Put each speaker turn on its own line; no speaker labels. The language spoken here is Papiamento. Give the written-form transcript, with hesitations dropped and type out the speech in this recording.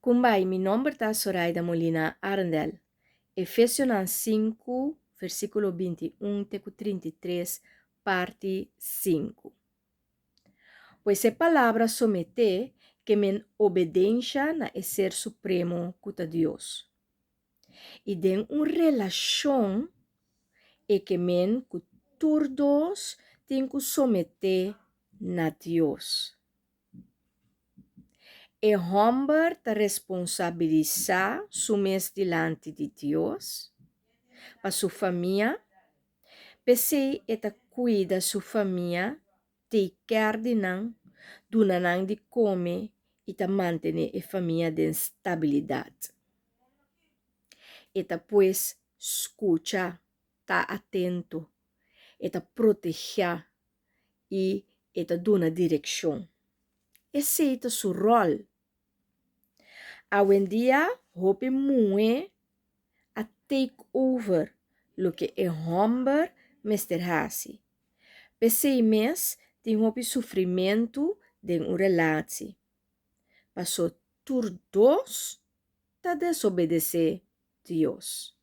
Kumbai, mi nomber ta Soraida Molina Arendel. Efesionan 5, versíkulo 21 te ku 33, parti 5. Pues e palabra someté ke men obedensha na e Ser Supremo ku ta Dios. I den un relashon e ke men ku tur dos tin ku someté na Dios. E hòmber ta responsabilisá su mes dilanti di Dios pa su famia, p'esei e ta kuida su famia, take care di nan, duna nan di kome i ta mantené e famia den stabilidat. E ta pues skucha, ta atento, e ta protegá i e ta duna direkshon. Esei ta su ròl. Awendia hopi muhé a take over loke e hòmber mester hasi. P'esei mes tin hopi sufrimentu den un relatsi, paso tur dos ta desobedesé Dios.